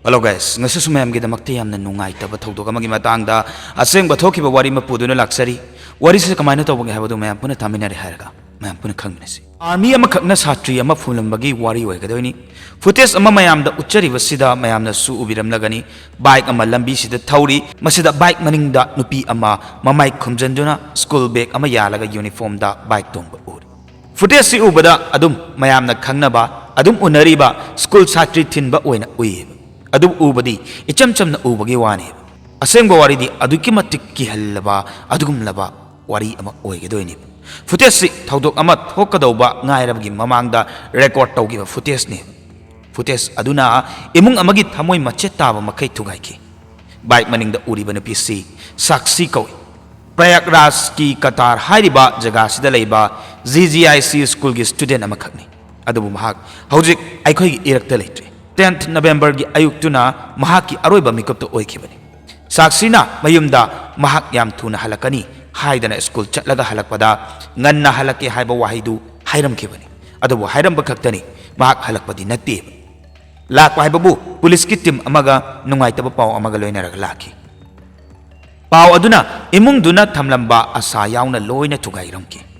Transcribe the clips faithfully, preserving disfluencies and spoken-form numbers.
Hello guys, ꯉꯁꯤꯁꯨ ꯃꯌꯥꯝꯒꯤꯗꯃꯛꯇ ꯌꯥꯝꯅ ꯅꯨꯡꯉꯥꯏꯇꯕ ꯊꯧꯗꯣꯛ ꯑꯃꯒꯤ ꯃꯇꯥꯡꯗ ꯑꯁꯦꯡꯕ ꯊꯣꯛꯈꯤꯕ ꯋꯥꯔꯤ ꯑꯃ ꯄꯨꯗꯨꯅ ꯂꯥꯛꯆꯔꯤ꯫ ꯋꯥꯔꯤꯁꯤ ꯀꯃꯥꯏꯅ ꯇꯧꯕꯒꯦ ꯍꯥꯏꯕꯗꯨ ꯃꯌꯥꯝ ꯄꯨꯟꯅ ꯇꯥꯃꯤꯟꯅꯔꯦ ꯍꯥꯏꯔꯒ ꯃꯌꯥꯝ ꯄꯨꯟꯅ ꯈꯪꯃꯤꯟꯅꯁꯤ꯫ Army ꯑꯃꯈꯛꯅ ꯁꯥꯇ꯭ꯔꯤ ꯑꯃ ꯐꯨꯂꯝꯕꯒꯤ ꯋꯥꯔꯤ ꯑꯣꯏꯒꯗꯣꯏꯅꯤ꯫ Footage ꯑꯃ ꯃꯌꯥꯝꯗ ꯎꯠꯆꯔꯤꯕꯁꯤꯗ ꯃꯌꯥꯝꯅꯁꯨ ꯎꯕꯤꯔꯝꯂꯒꯅꯤ꯫ Bike ꯑꯃ ꯂꯝꯕꯤꯁꯤꯗ ꯊꯧꯔꯤ꯫ ꯃꯁꯤꯗ bike ꯃꯅꯤꯡꯗ ꯅꯨꯄꯤ ꯑꯃ ꯃꯃꯥꯏ ꯈꯨꯝꯖꯤꯟꯗꯨꯅ school bag ꯑꯃ ꯌꯥꯜꯂꯒ uniformꯗ bike ꯇꯣꯡꯕ ꯎꯔꯤ꯫ Footage ꯁꯤ ꯎꯕꯗ ꯑꯗꯨꯝ ꯃꯌꯥꯝꯅ ꯈꯪꯅꯕ, ꯑꯗꯨꯝ ꯎꯅꯔꯤꯕ school ꯁꯥꯇ꯭ꯔꯤ ꯊꯤꯟꯕ ꯑꯣꯏꯅ ꯎꯏꯌꯦꯕ꯫ ꯑꯗꯨꯕꯨ ꯎꯕꯗꯤ ꯏꯆꯝ ꯆꯝꯅ ꯎꯕꯒꯤ ꯋꯥꯅꯦꯕ꯫ ꯑꯁꯦꯡꯕ ꯋꯥꯔꯤꯗꯤ ꯑꯗꯨꯛꯀꯤ ꯃꯇꯤꯛ ꯀꯤꯍꯜꯂꯕ ꯑꯗꯨꯒꯨꯝꯂꯕ ꯋꯥꯔꯤ ꯑꯃ ꯑꯣꯏꯒꯗꯣꯏꯅꯦꯕ꯫ Footage ꯁꯤ ꯊꯧꯗꯣꯛ ꯑꯃ ꯊꯣꯛꯀꯗꯧꯕ ꯉꯥꯏꯔꯕꯒꯤ ꯃꯃꯥꯡꯗ record ꯇꯧꯈꯤꯕ footage ꯅꯦꯕ꯫ Footage ꯑꯗꯨꯅ ꯏꯃꯨꯡ ꯑꯃꯒꯤ ꯊꯃꯣꯏ ꯃꯆꯦꯠ ꯇꯥꯕ ꯃꯈꯩ ꯊꯨꯒꯥꯏꯈꯤ꯫ Bike ꯃꯅꯤꯡꯗ ꯎꯔꯤꯕ ꯅꯨꯄꯤꯁꯤ ꯁꯥꯛꯁꯤ ꯀꯧꯏ꯫ ꯄ꯭ꯔꯌꯥꯒꯔꯥꯖꯀꯤ ꯀꯇꯥꯔ ꯍꯥꯏꯔꯤꯕ ꯖꯒꯥꯁꯤꯗ ꯂꯩꯕ G G I C schoolꯒꯤ student ꯑꯃꯈꯛꯅꯤ꯫ ꯑꯗꯨꯕꯨ ꯃꯍꯥꯛ ꯍꯧꯖꯤꯛ ꯑꯩꯈꯣꯏꯒꯤ ꯏꯔꯛꯇ ꯂꯩꯇ꯭ꯔꯦ꯫ Tenth Novemberꯒꯤ ꯑꯌꯨꯛꯇꯨꯅ ꯃꯍꯥꯛꯀꯤ ꯑꯔꯣꯏꯕ ꯃꯤꯀꯨꯞꯇ ꯑꯣꯏꯈꯤꯕꯅꯤ꯫ ꯁꯥꯛꯁꯤꯅ ꯃꯌꯨꯝꯗ ꯃꯍꯥꯛ ꯌꯥꯝ ꯊꯨꯅ ꯍꯜꯂꯛꯀꯅꯤ ꯍꯥꯏꯗꯅ school ꯆꯠꯂꯒ ꯍꯜꯂꯛꯄꯗ ꯉꯟꯅ ꯍꯜꯂꯛꯀꯦ ꯍꯥꯏꯕ ꯋꯥꯍꯩꯗꯨ ꯍꯥꯏꯔꯝꯈꯤꯕꯅꯤ꯫ ꯑꯗꯨꯕꯨ ꯍꯥꯏꯔꯝꯕ ꯈꯛꯇꯅꯤ, ꯃꯍꯥꯛ ꯍꯜꯂꯛꯄꯗꯤ ꯅꯠꯇꯦꯕ꯫ ꯂꯥꯛꯄ ꯍꯥꯏꯕꯕꯨ ꯄꯨꯂꯤꯁꯀꯤ team ꯑꯃꯒ ꯅꯨꯡꯉꯥꯏꯇꯕ ꯄꯥꯎ ꯑꯃꯒ ꯂꯣꯏꯅꯔꯒ ꯂꯥꯛꯈꯤ꯫ ꯄꯥꯎ ꯑꯗꯨꯅ ꯏꯃꯨꯡꯗꯨꯅ ꯊꯝꯂꯝꯕ ꯑꯁꯥ ꯌꯥꯎꯅ ꯂꯣꯏꯅ ꯊꯨꯒꯥꯏꯔꯝꯈꯤ꯫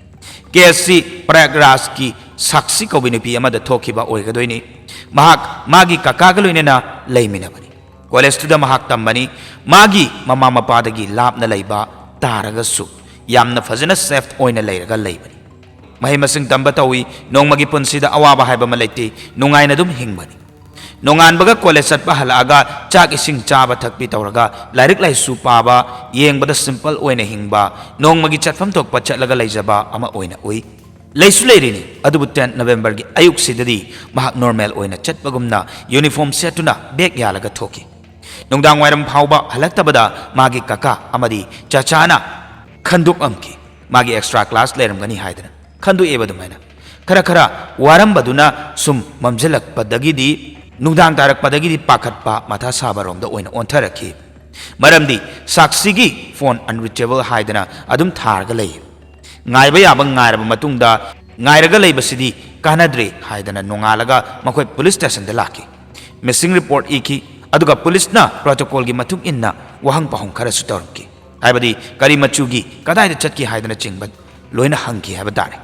Case ꯁꯤ ꯄ꯭ꯔꯌꯥꯒꯔꯥꯖꯀꯤ ꯁꯥꯛꯁꯤ ꯀꯧꯕꯤ ꯅꯨꯄꯤ ꯑꯃꯗ ꯊꯣꯛꯈꯤꯕ ꯑꯣꯏꯒꯗꯣꯏꯅꯤ꯫ ꯃꯍꯥꯛ ꯃꯥꯒꯤ ꯀꯀꯥꯒ ꯂꯣꯏꯅꯅ ꯂꯩꯃꯤꯟꯅꯕꯅꯤ꯫ College ꯇꯨꯗ ꯃꯍꯥꯛ ꯇꯝꯕꯅꯤ꯫ ꯃꯥꯒꯤ ꯃꯃꯥ ꯃꯄꯥꯗꯒꯤ ꯂꯥꯞꯅ ꯂꯩꯕ ꯇꯥꯔꯒꯁꯨ ꯌꯥꯝꯅ ꯐꯖꯅ safe ꯑꯣꯏꯅ ꯂꯩꯔꯒ ꯂꯩꯕꯅꯤ꯫ ꯃꯍꯩ ꯃꯁꯤꯡ ꯇꯝꯕ ꯇꯧꯏ꯫ ꯅꯣꯡꯃꯒꯤ ꯄꯨꯟꯁꯤꯗ ꯑꯋꯥꯕ ꯍꯥꯏꯕ ꯑꯃ ꯂꯩꯇꯦ꯫ ꯅꯨꯡꯉꯥꯏꯅ ꯑꯗꯨꯝ ꯍꯤꯡꯕꯅꯤ꯫ ꯅꯣꯡꯉꯥꯟꯕꯒ college ꯆꯠꯄ ꯍꯜꯂꯛꯑꯒ ꯆꯥꯛ ꯏꯁꯤꯡ ꯆꯥꯕ ꯊꯛꯄꯤ ꯇꯧꯔꯒ ꯂꯥꯏꯔꯤꯛ ꯂꯥꯏꯁꯨ ꯄꯥꯕ, ꯌꯦꯡꯕꯗ simple ꯑꯣꯏꯅ ꯍꯤꯡꯕ, ꯅꯣꯡꯃꯒꯤ ꯆꯠꯐꯝ ꯊꯣꯛꯄ ꯆꯠꯂꯒ ꯂꯩꯖꯕ ꯑꯃ ꯑꯣꯏꯅ ꯎꯏ꯫ ꯂꯩꯁꯨ ꯂꯩꯔꯤꯅꯤ, ꯑꯗꯨꯕꯨ tenth Novemberꯒꯤ ꯑꯌꯨꯛꯁꯤꯗꯗꯤ ꯃꯍꯥꯛ normal ꯑꯣꯏꯅ ꯆꯠꯄꯒꯨꯝꯅ uniform ꯁꯦꯠꯇꯨꯅ bag ꯌꯥꯜꯂꯒ ꯊꯣꯛꯈꯤ꯫ ꯅꯨꯡꯗꯥꯡ ꯋꯥꯏꯔꯝ ꯐꯥꯎꯕ ꯍꯜꯂꯛꯇꯕꯗ ꯃꯥꯒꯤ ꯀꯀꯥ ꯑꯃꯗꯤ ꯆꯆꯥꯅ ꯈꯟꯗꯣꯛꯂꯝꯈꯤ꯫ ꯃꯥꯒꯤ extra class ꯂꯩꯔꯝꯒꯅꯤ ꯍꯥꯏꯗꯅ ꯈꯟꯗꯣꯛꯑꯦꯕ ꯑꯗꯨꯃꯥꯏꯅ꯫ ꯈꯔ ꯈꯔ ꯋꯥꯔꯝꯕꯗꯨꯅ ꯁꯨꯝ ꯃꯝꯁꯤꯜꯂꯛꯄꯗꯒꯤꯗꯤ, ꯅꯨꯡꯗꯥꯡ ꯇꯥꯔꯛꯄꯗꯒꯤꯗꯤ ꯄꯥꯈꯠꯄ, ꯃꯊꯥ ꯁꯥꯕꯔꯣꯝꯗ ꯑꯣꯏꯅ ꯑꯣꯟꯊꯔꯛꯈꯤ꯫ ꯃꯔꯝꯗꯤ ꯁꯥꯛꯁꯤꯒꯤ phone unreachable ꯍꯥꯏꯗꯅ ꯑꯗꯨꯝ ꯊꯥꯔꯒ ꯂꯩ꯫ ꯉꯥꯏꯕ ꯌꯥꯕ ꯉꯥꯏꯔꯕ ꯃꯇꯨꯡꯗ, ꯉꯥꯏꯔꯒ ꯂꯩꯕꯁꯤꯗꯤ ꯀꯥꯟꯅꯗ꯭ꯔꯦ ꯍꯥꯏꯗꯅ ꯅꯣꯡꯉꯥꯜꯂꯒ ꯃꯈꯣꯏ police stationꯗ ꯂꯥꯛꯈꯤ꯫ Missing report ꯏꯈꯤ꯫ ꯑꯗꯨꯒ ꯄꯨꯂꯤꯁꯅ protocolꯒꯤ ꯃꯇꯨꯡ ꯏꯟꯅ ꯋꯥꯍꯪ ꯄꯥꯎꯍꯪ ꯈꯔꯁꯨ ꯇꯧꯔꯝꯈꯤ꯫ ꯍꯥꯏꯕꯗꯤ ꯀꯔꯤ ꯃꯆꯨꯒꯤ, ꯀꯗꯥꯏꯗ ꯆꯠꯈꯤ ꯍꯥꯏꯗꯅꯆꯤꯡꯕ ꯂꯣꯏꯅ ꯍꯪꯈꯤ ꯍꯥꯏꯕ ꯇꯥꯔꯦ꯫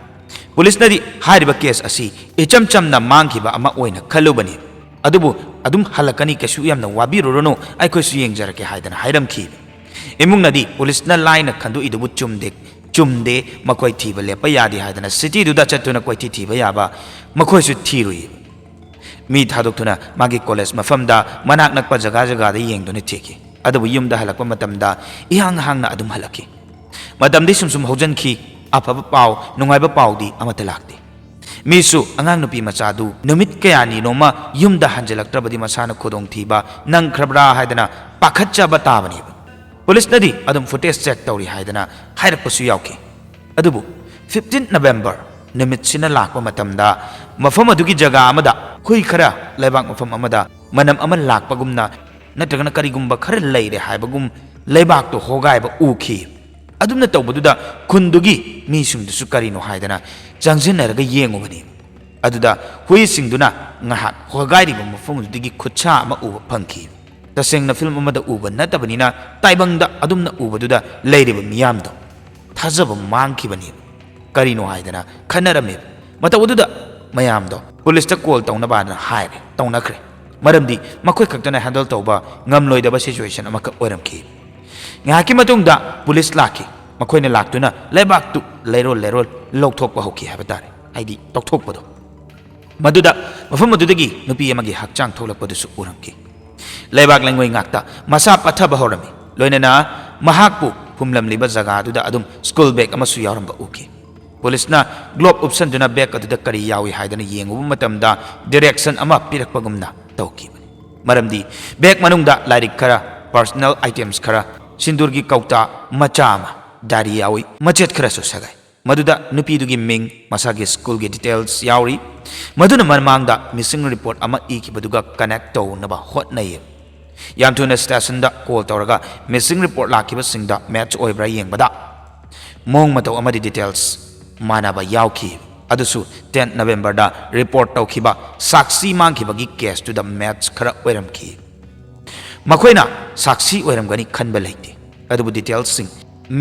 ꯄꯨꯂꯤꯁꯅꯗꯤ ꯍꯥꯏꯔꯤꯕ case ꯑꯁꯤ ꯏꯆꯝ ꯆꯝꯅ ꯃꯥꯡꯈꯤꯕ ꯑꯃ ꯑꯣꯏꯅ ꯈꯜꯂꯨꯕꯅꯤ, ꯑꯗꯨꯕꯨ ꯑꯗꯨꯝ ꯍꯜꯂꯛꯀꯅꯤ, ꯀꯩꯁꯨ ꯌꯥꯝꯅ ꯋꯥꯕꯤꯔꯨꯔꯅꯨ, ꯑꯩꯈꯣꯏꯁꯨ ꯌꯦꯡꯖꯔꯛꯀꯦ ꯍꯥꯏꯗꯅ ꯍꯥꯏꯔꯝꯈꯤ꯫ ꯏꯃꯨꯡꯅꯗꯤ ꯄꯨꯂꯤꯁꯅ ꯂꯥꯏꯅ ꯈꯟꯗꯣꯛꯏꯗꯨꯕꯨ ꯆꯨꯝꯗꯦ, ꯆꯨꯝꯗꯦ, ꯃꯈꯣꯏ ꯊꯤꯕ ꯂꯦꯞꯄ ꯌꯥꯗꯦ ꯍꯥꯏꯗꯅ cityꯗꯨꯗ ꯆꯠꯇꯨꯅ ꯀꯣꯏꯊꯤ ꯊꯤꯕ ꯌꯥꯕ ꯃꯈꯣꯏꯁꯨ ꯊꯤꯔꯨꯏ꯫ ꯃꯤ ꯊꯥꯗꯣꯛꯇꯨꯅ ꯃꯥꯒꯤ college ꯃꯐꯝꯗ ꯃꯅꯥꯛ ꯅꯛꯄ ꯖꯒꯥ ꯖꯒꯥꯗ ꯌꯦꯡꯗꯨꯅ ꯊꯤꯈꯤ꯫ ꯑꯗꯨꯕꯨ ꯌꯨꯝꯗ ꯍꯜꯂꯛꯄ ꯃꯇꯝꯗ ꯏꯍꯥꯡ ꯍꯥꯡꯅ ꯑꯗꯨꯝ ꯍꯜꯂꯛꯈꯤ꯫ ꯃꯇꯝꯗꯤ ꯁꯨꯝ ꯁꯨꯝ ꯍꯧꯖꯤꯟꯈꯤ꯫ ꯑꯐꯕ ꯄꯥꯎ, ꯅꯨꯡꯉꯥꯏꯕ ꯄꯥꯎꯗꯤ ꯑꯃꯠꯇ ꯂꯥꯛꯇꯦ꯫ ꯃꯤꯁꯨ ꯑꯉꯥꯡ ꯅꯨꯄꯤ ꯃꯆꯥꯗꯨ ꯅꯨꯃꯤꯠ ꯀꯌꯥꯅꯤꯅꯣꯃ ꯌꯨꯝꯗ ꯍꯟꯖꯤꯜꯂꯛꯇ꯭ꯔꯕꯗꯤ ꯃꯁꯥꯅ ꯈꯨꯗꯣꯡꯊꯤꯕ ꯅꯪꯈ꯭ꯔꯕ꯭ꯔꯥ ꯍꯥꯏꯗꯅ ꯄꯥꯈꯠꯆꯕ ꯇꯥꯕꯅꯦꯕ꯫ ꯄꯨꯂꯤꯁꯅꯗꯤ ꯑꯗꯨꯝ footage check ꯇꯧꯔꯤ ꯍꯥꯏꯗꯅ ꯍꯥꯏꯔꯛꯄꯁꯨ ꯌꯥꯎꯈꯤ꯫ ꯑꯗꯨꯕꯨ fifteen November ꯅꯨꯃꯤꯠꯁꯤꯅ ꯂꯥꯛꯄ ꯃꯇꯝꯗ ꯃꯐꯝ ꯑꯗꯨꯒꯤ ꯖꯒꯥ ꯑꯃꯗ ꯈꯨꯏ ꯈꯔ ꯂꯩꯕꯥꯛ ꯃꯐꯝ ꯑꯃꯗ ꯃꯅꯝ ꯑꯃ ꯂꯥꯛꯄꯒꯨꯝꯅ ꯅꯠꯇ꯭ꯔꯒꯅ ꯀꯔꯤꯒꯨꯝꯕ ꯈꯔ ꯂꯩꯔꯦ ꯍꯥꯏꯕꯒꯨꯝ ꯂꯩꯕꯥꯛꯇꯣ ꯍꯣꯒꯥꯏꯕ ꯎꯈꯤ꯫ ꯑꯗꯨꯝꯅ ꯇꯧꯕꯗꯨꯗ ꯈꯨꯟꯗꯨꯒꯤ ꯃꯤꯁꯤꯡꯗꯨꯁꯨ ꯀꯔꯤꯅꯣ ꯍꯥꯏꯗꯅ ꯆꯪꯁꯤꯟꯅꯔꯒ ꯌꯦꯡꯉꯨꯕꯅꯤ꯫ ꯑꯗꯨꯗ ꯍꯨꯏꯁꯤꯡꯗꯨꯅ ꯉꯥꯏꯍꯥꯛ ꯍꯣꯒꯥꯏꯔꯤꯕ ꯃꯐꯝꯗꯨꯗꯒꯤ ꯈꯨꯠꯁꯥ ꯑꯃ ꯎꯕ ꯐꯪꯈꯤ꯫ ꯇꯁꯦꯡꯅ film ꯑꯃꯗ ꯎꯕ ꯅꯠꯇꯕꯅꯤꯅ ꯇꯥꯏꯕꯪꯗ ꯑꯗꯨꯝꯅ ꯎꯕꯗꯨꯗ ꯂꯩꯔꯤꯕ ꯃꯤꯌꯥꯝꯗꯣ ꯊꯥꯖꯕ ꯃꯥꯡꯈꯤꯕꯅꯤ꯫ ꯀꯔꯤꯅꯣ ꯍꯥꯏꯗꯅ ꯈꯟꯅꯔꯝꯃꯤ꯫ ꯃꯇꯧ ꯑꯗꯨꯗ ꯃꯌꯥꯝꯗꯣ ꯄꯨꯂꯤꯁꯇ call ꯇꯧꯅꯕꯅ ꯍꯥꯏꯔꯦ, ꯇꯧꯅꯈ꯭ꯔꯦ꯫ ꯃꯔꯝꯗꯤ ꯃꯈꯣꯏ ꯈꯛꯇꯅ handle ꯇꯧꯕ ꯉꯝꯂꯣꯏꯗꯕ situation ꯑꯃꯈꯛ ꯑꯣꯏꯔꯝꯈꯤ꯫ ꯉꯥꯏꯍꯥꯛꯀꯤ ꯃꯇꯨꯡꯗ ꯄꯨꯂꯤꯁ ꯂꯥꯛꯈꯤ꯫ ꯃꯈꯣꯏꯅ ꯂꯥꯛꯇꯨꯅ ꯂꯩꯕꯥꯛꯇꯨ ꯂꯩꯔꯣꯜ ꯂꯩꯔꯣꯜ ꯂꯧꯊꯣꯛꯄ ꯍꯧꯈꯤ ꯍꯥꯏꯕ ꯇꯥꯔꯦ, ꯍꯥꯏꯗꯤ ꯇꯧꯊꯣꯛꯄꯗꯣ꯫ ꯃꯗꯨꯗ ꯃꯐꯝ ꯑꯗꯨꯗꯒꯤ ꯅꯨꯄꯤ ꯑꯃꯒꯤ ꯍꯛꯆꯥꯡ ꯊꯣꯛꯂꯛꯄꯗꯨꯁꯨ ꯎꯔꯝꯈꯤ꯫ ꯂꯩꯕꯥꯛ ꯂꯩꯉꯣꯏ ꯉꯥꯛꯇ ꯃꯁꯥ ꯄꯠꯊꯕ ꯍꯧꯔꯝꯃꯤ꯫ ꯂꯣꯏꯅꯅ ꯃꯍꯥꯛꯄꯨ ꯐꯨꯝꯂꯝꯂꯤꯕ ꯖꯒꯥꯗꯨꯗ ꯑꯗꯨꯝ school bag ꯑꯃꯁꯨ ꯌꯥꯎꯔꯝꯕ ꯎꯈꯤ꯫ ꯄꯨꯂꯤꯁꯅ glove ꯎꯞꯁꯟꯗꯨꯅ bag ꯑꯗꯨꯗ ꯀꯔꯤ ꯌꯥꯎꯏ ꯍꯥꯏꯗꯅ ꯌꯦꯡꯉꯨꯕ ꯃꯇꯝꯗ direction ꯑꯃ ꯄꯤꯔꯛꯄꯒꯨꯝꯅ ꯇꯧꯈꯤꯕꯅꯤ꯫ ꯃꯔꯝꯗꯤ bag ꯃꯅꯨꯡꯗ ꯂꯥꯏꯔꯤꯛ ꯈꯔ, personal items ꯈꯔ, ꯁꯤꯟꯗꯨꯔꯒꯤ ꯀꯧꯇꯥ ꯃꯆꯥ ꯑꯃ, diary ꯌꯥꯎꯏ, ꯃꯆꯦꯠ ꯈꯔꯁꯨ ꯁꯒꯥꯏ꯫ ꯃꯗꯨꯗ ꯅꯨꯄꯤꯗꯨꯒꯤ ꯃꯤꯡ, ꯃꯁꯥꯒꯤ schoolꯒꯤ details ꯌꯥꯎꯔꯤ꯫ ꯃꯗꯨꯅ ꯃꯃꯥꯡꯗ missing report ꯑꯃ ꯏꯈꯤꯕꯗꯨꯒ connect ꯇꯧꯅꯕ ꯍꯣꯠꯅꯩ꯫ ꯌꯥꯝ ꯊꯨꯅ stationꯗ call ꯇꯧꯔꯒ missing report ꯂꯥꯛꯈꯤꯕꯁꯤꯡꯗ match ꯑꯣꯏꯕ꯭ꯔꯥ ꯌꯦꯡꯕꯗ ꯃꯑꯣꯡ ꯃꯇꯧ ꯑꯃꯗꯤ details ꯃꯥꯟꯅꯕ ꯌꯥꯎꯈꯤ꯫ ꯑꯗꯨꯁꯨ ten Novemberꯗ report ꯇꯧꯈꯤꯕ ꯁꯥꯛꯁꯤ ꯃꯥꯡꯈꯤꯕꯒꯤ caseꯇꯨꯗ match ꯈꯔ ꯑꯣꯏꯔꯝꯈꯤ꯫ ꯃꯈꯣꯏꯅ ꯁꯥꯛꯁꯤ ꯑꯣꯏꯔꯝꯒꯅꯤ ꯈꯟꯕ ꯂꯩꯇꯦ꯫ ꯑꯗꯨꯕꯨ ꯗꯤꯇꯦꯜꯁꯤꯡ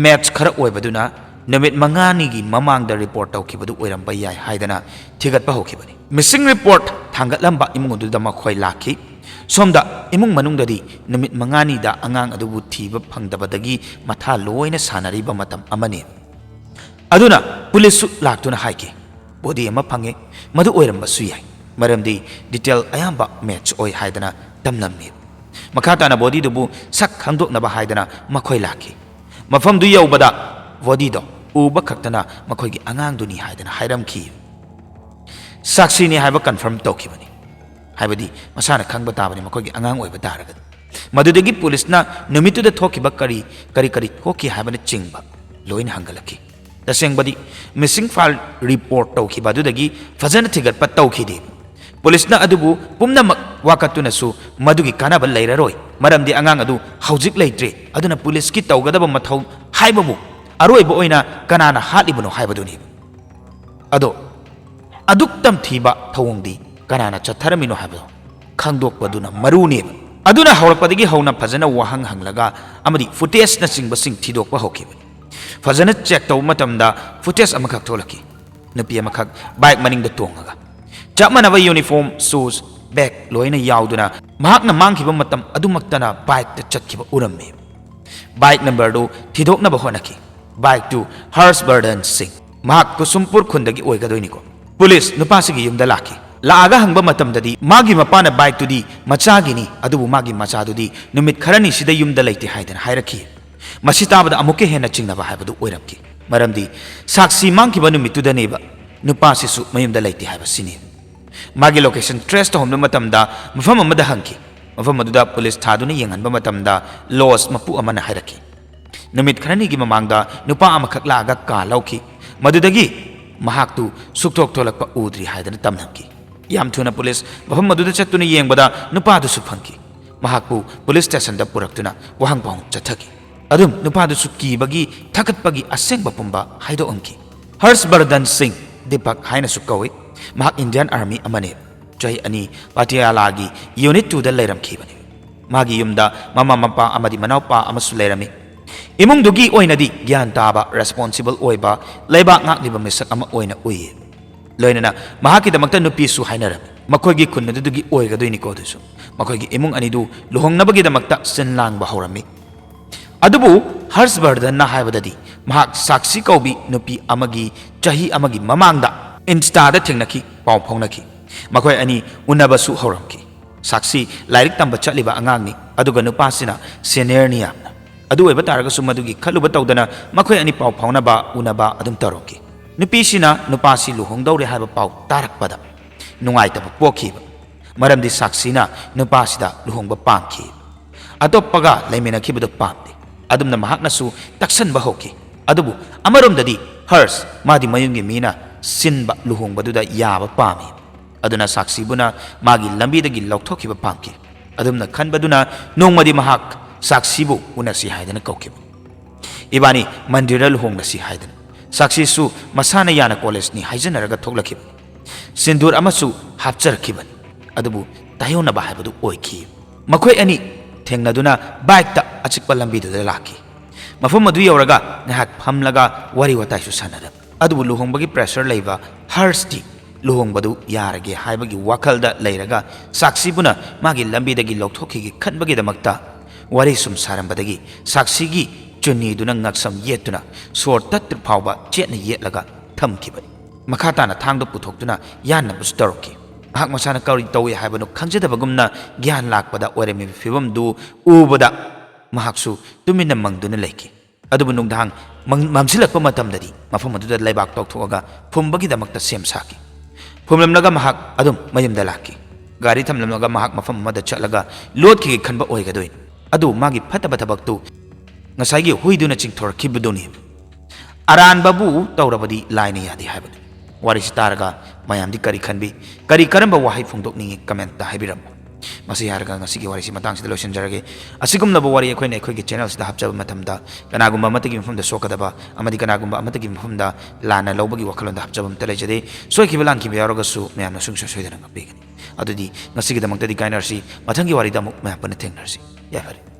ꯃꯦꯠꯆ ꯈꯔ ꯑꯣꯏꯕꯗꯨꯅ ꯅꯨꯃꯤꯠ ꯃꯉꯥꯅꯤꯒꯤ ꯃꯃꯥꯡꯗ ꯔꯤꯄꯣꯔꯠ ꯇꯧꯈꯤꯕꯗꯨ ꯑꯣꯏꯔꯝꯕ ꯌꯥꯏ ꯍꯥꯏꯗꯅ ꯊꯤꯒꯠꯄ ꯍꯧꯈꯤꯕꯅꯤ꯫ ꯃꯤꯁꯤꯡ ꯔꯤꯄꯣꯔꯠ ꯊꯥꯡꯒꯠꯂꯝꯕ ꯏꯃꯨꯡ ꯑꯗꯨꯗ ꯃꯈꯣꯏ ꯂꯥꯛꯈꯤ꯫ ꯁꯣꯝꯗ ꯏꯃꯨꯡ ꯃꯅꯨꯡꯗꯗꯤ ꯅꯨꯃꯤꯠ ꯃꯉꯥꯅꯤꯗ ꯑꯉꯥꯡ ꯑꯗꯨꯕꯨ ꯊꯤꯕ ꯐꯪꯗꯕꯗꯒꯤ ꯃꯊꯥ ꯂꯣꯏꯅ ꯁꯥꯟꯅꯔꯤꯕ ꯃꯇꯝ ꯑꯃꯅꯤ꯫ ꯑꯗꯨꯅ ꯄꯨꯂꯤꯁꯁꯨ ꯂꯥꯛꯇꯨꯅ ꯍꯥꯏꯈꯤ, "ꯕꯣꯗꯤ ꯑꯃ ꯐꯪꯉꯦ, ꯃꯗꯨ ꯑꯣꯏꯔꯝꯕꯁꯨ ꯌꯥꯏ, ꯃꯔꯝꯗꯤ ꯗꯤꯇꯦꯜ ꯑꯌꯥꯝꯕ ꯃꯦꯠꯆ ꯑꯣꯏ" ꯍꯥꯏꯗꯅ ꯇꯝꯂꯝꯃꯤ꯫ ꯃꯈꯥ ꯇꯥꯅ ꯕꯣꯗꯤꯗꯨꯕꯨ ꯁꯛ ꯈꯪꯗꯣꯛꯅꯕ ꯍꯥꯏꯗꯅ ꯃꯈꯣꯏ ꯂꯥꯛꯈꯤ꯫ ꯃꯐꯝꯗꯨ ꯌꯧꯕꯗ ꯕꯣꯗꯤꯗꯣ ꯎꯕ ꯈꯛꯇꯅ ꯃꯈꯣꯏꯒꯤ ꯑꯉꯥꯡꯗꯨꯅꯤ ꯍꯥꯏꯗꯅ ꯍꯥꯏꯔꯝꯈꯤ꯫ ꯁꯥꯛꯁꯤꯅꯤ ꯍꯥꯏꯕ ꯀꯟꯐꯥꯔꯝ ꯇꯧꯈꯤꯕꯅꯤ꯫ ꯍꯥꯏꯕꯗꯤ ꯃꯁꯥꯅ ꯈꯪꯕ ꯇꯥꯕꯅꯤ ꯃꯈꯣꯏꯒꯤ ꯑꯉꯥꯡ ꯑꯣꯏꯕ ꯇꯥꯔꯒꯗꯤ꯫ ꯃꯗꯨꯗꯒꯤ ꯄꯨꯂꯤꯁꯅ ꯅꯨꯃꯤꯠꯇꯨꯗ ꯊꯣꯛꯈꯤꯕ ꯀꯔꯤ, ꯀꯔꯤ ꯀꯔꯤ ꯊꯣꯛꯈꯤ ꯍꯥꯏꯕꯅꯆꯤꯡꯕ ꯂꯣꯏꯅ ꯍꯪꯒꯠꯂꯛꯈꯤ꯫ ꯇꯁꯦꯡꯕꯗꯤ ꯃꯤꯁꯤꯡ ꯐꯥꯏꯜ ꯔꯤꯄꯣꯔꯠ ꯇꯧꯈꯤꯕ ꯑꯗꯨꯗꯒꯤ ꯐꯖꯅ ꯊꯤꯒꯠꯄ ꯇꯧꯈꯤꯗꯦ꯫ ꯄꯨꯂꯤꯁꯅ ꯑꯗꯨꯕꯨ ꯄꯨꯝꯅꯃꯛ ꯋꯥꯀꯠꯇꯨꯅꯁꯨ ꯃꯗꯨꯒꯤ ꯀꯥꯟꯅꯕ ꯂꯩꯔꯔꯣꯏ, ꯃꯔꯝꯗꯤ ꯑꯉꯥꯡ ꯑꯗꯨ ꯍꯧꯖꯤꯛ ꯂꯩꯇ꯭ꯔꯦ꯫ ꯑꯗꯨꯅ ꯄꯨꯂꯤꯁꯀꯤ ꯇꯧꯒꯗꯕ ꯃꯊꯧ ꯍꯥꯏꯕꯕꯨ ꯑꯔꯣꯏꯕ ꯑꯣꯏꯅ ꯀꯅꯥꯅ ꯍꯥꯠꯂꯤꯕꯅꯣ ꯍꯥꯏꯕꯗꯨꯅꯤ꯫ ꯑꯗꯣ ꯑꯗꯨꯛ ꯇꯝꯊꯤꯕ ꯊꯧꯑꯣꯡꯗꯤ ꯀꯅꯥꯅ ꯆꯠꯊꯔꯝꯃꯤꯅꯣ ꯍꯥꯏꯕꯗꯣ ꯈꯪꯗꯣꯛꯄꯗꯨꯅ ꯃꯔꯨꯅꯦꯕ꯫ ꯑꯗꯨꯅ ꯍꯧꯔꯛꯄꯗꯒꯤ ꯍꯧꯅ ꯐꯖꯅ ꯋꯥꯍꯪ ꯍꯪꯂꯒ ꯑꯃꯗꯤ ꯐꯨꯇꯦꯖꯅꯆꯤꯡꯕꯁꯤꯡ ꯊꯤꯗꯣꯛꯄ ꯍꯧꯈꯤꯕꯅꯤ꯫ ꯐꯖꯅ ꯆꯦꯛ ꯇꯧꯕ ꯃꯇꯝꯗ ꯐꯨꯇꯦꯖ ꯑꯃꯈꯛ ꯊꯣꯛꯂꯛꯈꯤ꯫ ꯅꯨꯄꯤ ꯑꯃꯈꯛ ꯕꯥꯏꯛ ꯃꯅꯤꯡꯗ ꯇꯣꯡꯉꯒ, ꯆꯞ ꯃꯥꯟꯅꯕ ꯌꯨꯅꯤꯐꯣꯔꯝ, ꯁꯨꯁ, ꯕꯦꯒ ꯂꯣꯏꯅ ꯌꯥꯎꯗꯨꯅ ꯃꯍꯥꯛꯅ ꯃꯥꯡꯈꯤꯕ ꯃꯇꯝ ꯑꯗꯨꯃꯛꯇꯅ ꯕꯥꯏꯛꯇ ꯆꯠꯈꯤꯕ ꯎꯔꯝꯃꯤ꯫ ꯕꯥꯏꯛ ꯅꯝꯕꯔꯗꯨ ꯊꯤꯗꯣꯛꯅꯕ ꯍꯣꯠꯅꯈꯤ꯫ ꯕꯥꯏꯛꯇꯨ ꯍꯔꯁꯕꯔꯙꯟ ꯁꯤꯡ, ꯃꯍꯥꯛ ꯀꯨꯁꯨꯝꯄꯨꯔ ꯈꯨꯟꯗꯒꯤ ꯑꯣꯏꯒꯗꯣꯏꯅꯤꯀꯣ꯫ ꯄꯨꯂꯤꯁ ꯅꯨꯄꯥꯁꯤꯒꯤ ꯌꯨꯝꯗ ꯂꯥꯛꯈꯤ꯫ ꯂꯥꯛꯑꯒ ꯍꯪꯕ ꯃꯇꯝꯗꯗꯤ ꯃꯥꯒꯤ ꯃꯄꯥꯅ ꯕꯥꯏꯛꯇꯨꯗꯤ ꯃꯆꯥꯒꯤꯅꯤ, ꯑꯗꯨꯕꯨ ꯃꯥꯒꯤ ꯃꯆꯥꯗꯨꯗꯤ ꯅꯨꯃꯤꯠ ꯈꯔꯅꯤꯁꯤꯗ ꯌꯨꯝꯗ ꯂꯩꯇꯦ ꯍꯥꯏꯗꯅ ꯍꯥꯏꯔꯛꯈꯤ꯫ ꯃꯁꯤ ꯇꯥꯕꯗ ꯑꯃꯨꯛꯀ ꯍꯦꯟꯅ ꯆꯤꯡꯅꯕ ꯍꯥꯏꯕꯗꯨ ꯑꯣꯏꯔꯝꯈꯤ꯫ ꯃꯔꯝꯗꯤ ꯁꯥꯛꯁꯤ ꯃꯥꯡꯈꯤꯕ ꯅꯨꯃꯤꯠꯇꯨꯗꯅꯦꯕ ꯅꯨꯄꯥꯁꯤꯁꯨ ꯃꯌꯨꯝꯗ ꯂꯩꯇꯦ ꯍꯥꯏꯕꯁꯤꯅꯤ꯫ ꯃꯥꯒꯤ ꯂꯣꯀꯦꯁꯟ ꯇ꯭ꯔꯦꯁ ꯇꯧꯍꯟꯕ ꯃꯇꯝꯗ ꯃꯐꯝ ꯑꯃꯗ ꯍꯪꯈꯤ꯫ ꯃꯐꯝ ꯑꯗꯨꯗ ꯄꯨꯂꯤꯁ ꯊꯥꯗꯨꯅ ꯌꯦꯡꯍꯟꯕ ꯃꯇꯝꯗ ꯂꯣꯖ ꯃꯄꯨ ꯑꯃꯅ ꯍꯥꯏꯔꯛꯈꯤ, ꯅꯨꯃꯤꯠ ꯈꯔꯅꯤꯒꯤ ꯃꯃꯥꯡꯗ ꯅꯨꯄꯥ ꯑꯃꯈꯛ ꯂꯥꯛꯑꯒ ꯀꯥ ꯂꯧꯈꯤ꯫ ꯃꯗꯨꯗꯒꯤ ꯃꯍꯥꯛꯇꯨ ꯁꯨꯛꯊꯣꯛ ꯊꯣꯛꯂꯛꯄ ꯎꯗ꯭ꯔꯤ ꯍꯥꯏꯗꯅ ꯇꯝꯂꯝꯈꯤ꯫ ꯌꯥꯝ ꯊꯨꯅ ꯄꯨꯂꯤꯁ ꯃꯐꯝ ꯑꯗꯨꯗ ꯆꯠꯇꯨꯅ ꯌꯦꯡꯕꯗ ꯅꯨꯄꯥꯗꯨꯁꯨ ꯐꯪꯈꯤ꯫ ꯃꯍꯥꯛꯄꯨ ꯄꯨꯂꯤꯁ ꯁ꯭ꯇꯦꯁꯟꯗ ꯄꯨꯔꯛꯇꯨꯅ ꯋꯥꯍꯪ ꯄꯥꯎꯍꯪ ꯆꯠꯊꯈꯤ꯫ ꯑꯗꯨꯝ ꯅꯨꯄꯥꯗꯨꯁꯨ ꯀꯤꯕꯒꯤ ꯊꯀꯠꯄꯒꯤ ꯑꯁꯦꯡꯕ ꯄꯨꯝꯕ ꯍꯥꯏꯗꯣꯛꯂꯝꯈꯤ꯫ ꯍꯔꯁꯕꯔꯙꯟ ꯁꯤꯡ, ꯗꯤꯄꯛ ꯍꯥꯏꯅꯁꯨ ꯀꯧꯏ, ꯃꯍꯥꯛ ꯏꯟꯗꯤꯌꯥꯟ ꯑꯥꯔꯃꯤ ꯑꯃꯅꯤ꯫ ꯆꯍꯤ ꯑꯅꯤ ꯄꯥꯇꯤꯌꯥꯂꯥꯒꯤ ꯌꯨꯅꯤꯠ ꯇꯨꯗ ꯂꯩꯔꯝꯈꯤꯕꯅꯤ꯫ ꯃꯥꯒꯤ ꯌꯨꯝꯗ ꯃꯃꯥ ꯃꯄꯥ ꯑꯃꯗꯤ ꯃꯅꯥꯎꯄꯥ ꯑꯃꯁꯨ ꯂꯩꯔꯝꯃꯤ꯫ ꯏꯃꯨꯡꯗꯨꯒꯤ ꯑꯣꯏꯅꯗꯤ ꯒ꯭ꯌꯥꯟ ꯇꯥꯕ, responsible ꯑꯣꯏꯕ, ꯂꯩꯕꯥꯛ ꯉꯥꯛꯂꯤꯕ ꯃꯤꯁꯛ ꯑꯃ ꯑꯣꯏꯅ ꯎꯏ꯫ ꯂꯣꯏꯅꯅ ꯃꯍꯥꯛꯀꯤꯗꯃꯛꯇ ꯅꯨꯄꯤꯁꯨ ꯍꯥꯏꯅꯔꯝꯃꯤ꯫ ꯃꯈꯣꯏꯒꯤ ꯈꯨꯟ ꯑꯗꯨꯗꯨꯒꯤ ꯑꯣꯏꯒꯗꯣꯏꯅꯤꯀꯣ ꯑꯗꯨꯁꯨ꯫ ꯃꯈꯣꯏꯒꯤ ꯏꯃꯨꯡ ꯑꯅꯤꯗꯨ ꯂꯨꯍꯣꯡꯅꯕꯒꯤꯗꯃꯛꯇ ꯁꯤꯟ ꯂꯥꯡꯕ ꯍꯧꯔꯝꯃꯤ꯫ ꯑꯗꯨꯕꯨ ꯍꯔꯁꯕꯔꯙꯟꯅ ꯍꯥꯏꯕꯗꯗꯤ ꯃꯍꯥꯛ ꯁꯥꯛꯁꯤ ꯀꯧꯕꯤ ꯅꯨꯄꯤ ꯑꯃꯒꯤ ꯆꯍꯤ ꯑꯃꯒꯤ ꯃꯃꯥꯡꯗ Insta-ꯗ ꯊꯦꯡꯅꯈꯤ, ꯄꯥꯎ ꯐꯥꯎꯅꯈꯤ꯫ ꯃꯈꯣꯏ ꯑꯅꯤ ꯎꯅꯕꯁꯨ ꯍꯧꯔꯝꯈꯤ꯫ ꯁꯥꯛꯁꯤ ꯂꯥꯏꯔꯤꯛ ꯇꯝꯕ ꯆꯠꯂꯤꯕ ꯑꯉꯥꯡꯅꯤ, ꯑꯗꯨꯒ ꯅꯨꯄꯥꯁꯤꯅ senior-ꯅꯤ ꯌꯥꯝꯅ꯫ ꯑꯗꯨ ꯑꯣꯏꯕ ꯇꯥꯔꯒꯁꯨ ꯃꯗꯨꯒꯤ ꯈꯜꯂꯨꯕ ꯇꯧꯗꯅ ꯃꯈꯣꯏ ꯑꯅꯤ ꯄꯥꯎ ꯐꯥꯎꯅꯕ, ꯎꯅꯕ ꯑꯗꯨꯝ ꯇꯧꯔꯝꯈꯤ꯫ ꯅꯨꯄꯤꯁꯤꯅ ꯅꯨꯄꯥꯁꯤ ꯂꯨꯍꯣꯡꯗꯧꯔꯦ ꯍꯥꯏꯕ ꯄꯥꯎ ꯇꯥꯔꯛꯄꯗ ꯅꯨꯡꯉꯥꯏꯇꯕ ꯄꯣꯛꯈꯤꯕ꯫ ꯃꯔꯝꯗꯤ ꯁꯥꯛꯁꯤꯅ ꯅꯨꯄꯥꯁꯤꯗ ꯂꯨꯍꯣꯡꯕ ꯄꯥꯝꯈꯤ꯫ ꯑꯇꯣꯞꯄꯒ ꯂꯩꯃꯤꯟꯅꯈꯤꯕꯗꯨ ꯄꯥꯝꯗꯦ꯫ ꯑꯗꯨꯝꯅ ꯃꯍꯥꯛꯅꯁꯨ ꯇꯛꯁꯟꯕ ꯍꯧꯈꯤ꯫ ꯑꯗꯨꯕꯨ ꯑꯃꯔꯣꯝꯗꯗꯤ ꯍꯔꯁ, ꯃꯥꯗꯤ ꯃꯌꯨꯝꯒꯤ ꯃꯤꯅ ꯁꯤꯟꯕ ꯂꯨꯍꯣꯡꯕꯗꯨꯗ ꯌꯥꯕ ꯄꯥꯝꯃꯤ꯫ ꯑꯗꯨꯅ ꯁꯥꯛꯁꯤꯕꯨꯅ ꯃꯥꯒꯤ ꯂꯝꯕꯤꯗꯒꯤ ꯂꯧꯊꯣꯛꯈꯤꯕ ꯄꯥꯝꯈꯤ꯫ ꯑꯗꯨꯝꯅ ꯈꯟꯕꯗꯨꯅ ꯅꯣꯡꯃꯗꯤ ꯃꯍꯥꯛ ꯁꯥꯛꯁꯤꯕꯨ ꯎꯅꯁꯤ ꯍꯥꯏꯗꯅ ꯀꯧꯈꯤꯕ꯫ ꯏꯕꯥꯅꯤ ꯃꯟꯗꯤꯔꯗ ꯂꯨꯍꯣꯡꯂꯁꯤ ꯍꯥꯏꯗꯅ ꯁꯥꯛꯁꯤꯁꯨ ꯃꯁꯥꯅ ꯌꯥꯅ college-ꯅꯤ ꯍꯥꯏꯖꯅꯔꯒ ꯊꯣꯛꯂꯛꯈꯤꯕ꯫ ꯁꯤꯟꯗꯨꯔ ꯑꯃꯁꯨ ꯍꯥꯞꯆꯔꯛꯈꯤꯕꯅꯤ꯫ ꯑꯗꯨꯕꯨ ꯇꯥꯏꯌꯣꯟꯅꯕ ꯍꯥꯏꯕꯗꯨ ꯑꯣꯏꯈꯤ꯫ ꯃꯈꯣꯏ ꯑꯅꯤ ꯊꯦꯡꯅꯗꯨꯅ bike-ꯇ ꯑꯆꯤꯛꯄ ꯂꯝꯕꯤꯗꯨꯗ ꯂꯥꯛꯈꯤ꯫ ꯃꯐꯝ ꯑꯗꯨ ꯌꯧꯔꯒ ꯉꯥꯏꯍꯥꯛ ꯐꯝꯂꯒ ꯋꯥꯔꯤ ꯋꯥꯇꯥꯏꯁꯨ ꯁꯥꯟꯅꯔꯝꯃꯤ꯫ ꯑꯗꯨꯕꯨ ꯂꯨꯍꯣꯡꯕꯒꯤ pressure ꯂꯩꯕ ꯍꯔꯁꯇꯤ ꯂꯨꯍꯣꯡꯕꯗꯨ ꯌꯥꯔꯒꯦ ꯍꯥꯏꯕꯒꯤ ꯋꯥꯈꯜꯗ ꯂꯩꯔꯒ ꯁꯥꯛꯁꯤꯕꯨꯅ ꯃꯥꯒꯤ ꯂꯝꯕꯤꯗꯒꯤ ꯂꯧꯊꯣꯛꯈꯤꯒꯦ ꯈꯟꯕꯒꯤꯗꯃꯛꯇ ꯋꯥꯔꯤ ꯁꯨꯝ ꯁꯥꯔꯝꯕꯗꯒꯤ ꯁꯥꯛꯁꯤꯒꯤ ꯆꯨꯟꯅꯤꯗꯨꯅ ꯉꯛꯁꯝ ꯌꯦꯠꯇꯨꯅ ꯁꯣꯔ ꯇꯠꯇ꯭ꯔꯤ ꯐꯥꯎꯕ ꯆꯦꯠꯅ ꯌꯦꯠꯂꯒ ꯊꯝꯈꯤꯕꯅꯤ꯫ ꯃꯈꯥ ꯇꯥꯅ ꯊꯥꯡꯗꯣ ꯄꯨꯊꯣꯛꯇꯨꯅ ꯌꯥꯟꯅꯕꯁꯨ ꯇꯧꯔꯛꯈꯤ꯫ ꯃꯍꯥꯛ ꯃꯁꯥꯅ ꯀꯔꯤ ꯇꯧꯏ ꯍꯥꯏꯕꯅꯣ ꯈꯪꯖꯗꯕꯒꯨꯝꯅ ꯒ꯭ꯌꯥꯟ ꯂꯥꯛꯄꯗ ꯑꯣꯏꯔꯝꯃꯤꯕ ꯐꯤꯕꯝꯗꯨ ꯎꯕꯗ ꯃꯍꯥꯛꯁꯨ ꯇꯨꯃꯤꯟꯅ ꯃꯪꯗꯨꯅ ꯂꯩꯈꯤ꯫ ꯑꯗꯨꯕꯨ ꯅꯨꯡꯗꯥꯡ ꯃꯝ-, ꯃꯝꯁꯤꯜꯂꯛꯄ ꯃꯇꯝꯗꯗꯤ ꯃꯐꯝ ꯑꯗꯨꯗ ꯂꯩꯕꯥꯛ ꯇꯧꯊꯣꯛꯑꯒ ꯐꯨꯝꯕꯒꯤꯗꯃꯛꯇ ꯁꯦꯝ ꯁꯥꯈꯤ꯫ ꯐꯨꯝꯂꯝꯂꯒ ꯃꯍꯥꯛ ꯑꯗꯨꯝ ꯃꯌꯨꯝꯗ ꯂꯥꯛꯈꯤ꯫ ꯒꯥꯔꯤ ꯊꯝꯂꯝꯂꯒ ꯃꯍꯥꯛ ꯃꯐꯝ ꯑꯃꯗ ꯆꯠꯂꯒ ꯂꯣꯠꯈꯤꯒꯦ ꯈꯟꯕ ꯑꯣꯏꯒꯗꯣꯏꯅꯤ꯫ ꯑꯗꯨ ꯃꯥꯒꯤ ꯐꯠꯇꯕ ꯊꯕꯛꯇꯨ ꯉꯁꯥꯏꯒꯤ ꯍꯨꯏꯗꯨꯅ ꯆꯤꯡꯊꯣꯔꯛꯈꯤꯕꯗꯨꯅꯤ꯫ ꯑꯔꯥꯟꯕꯕꯨ ꯇꯧꯔꯕꯗꯤ ꯂꯥꯏꯅ ꯌꯥꯗꯦ ꯍꯥꯏꯕꯅꯤ꯫ ꯋꯥꯔꯤꯁꯤ ꯇꯥꯔꯒ ꯃꯌꯥꯝꯗꯤ ꯀꯔꯤ ꯈꯟꯕꯤ? ꯀꯔꯤ ꯀꯔꯝꯕ ꯋꯥꯍꯩ ꯐꯣꯡꯗꯣꯛꯅꯤꯡꯉꯤ? Comment-ꯇ ꯍꯥꯏꯕꯤꯔꯝꯃꯨ꯫ ꯃꯁꯤ ꯍꯥꯏꯔꯒ ꯉꯁꯤꯒꯤ ꯋꯥꯔꯤꯁꯤ ꯃꯇꯥꯡꯁꯤꯗ ꯂꯣꯏꯁꯤꯟꯖꯔꯒꯦ꯫ ꯑꯁꯤꯒꯨꯝꯂꯕ ꯋꯥꯔꯤ ꯑꯩꯈꯣꯏꯅ ꯑꯩꯈꯣꯏꯒꯤ ꯆꯦꯅꯦꯜꯁꯤꯗ ꯍꯥꯞꯆꯕ ꯃꯇꯝꯗ ꯀꯅꯥꯒꯨꯝꯕ ꯑꯃꯠꯇꯒꯤ ꯃꯐꯝꯗ ꯁꯣꯛꯀꯗꯕ ꯑꯃꯗꯤ ꯀꯅꯥꯒꯨꯝꯕ ꯑꯃꯠꯇꯒꯤ ꯃꯐꯝꯗ ꯂꯥꯟꯅ ꯂꯧꯕꯒꯤ ꯋꯥꯈꯜꯂꯣꯟꯗ ꯍꯥꯞꯆꯕ ꯑꯃꯠꯇ ꯂꯩꯖꯗꯦ꯫ ꯁꯣꯏꯈꯤꯕ ꯂꯥꯟꯈꯤꯕ ꯌꯥꯎꯔꯒꯁꯨ ꯃꯌꯥꯝꯅ ꯁꯨꯡꯁꯣꯏ ꯁꯣꯏꯗꯅ ꯉꯥꯛꯄꯤꯒꯅꯤ꯫ ꯑꯗꯨꯗꯤ ꯉꯁꯤꯒꯤꯗꯃꯛꯇꯗꯤ ꯀꯥꯏꯅꯔꯁꯤ, ꯃꯊꯪꯒꯤ ꯋꯥꯔꯤꯗ ꯑꯃꯨꯛ ꯃꯌꯥꯝ ꯄꯨꯟꯅ ꯊꯦꯡꯅꯔꯁꯤ꯫ ꯌꯥꯏꯐꯔꯦ꯫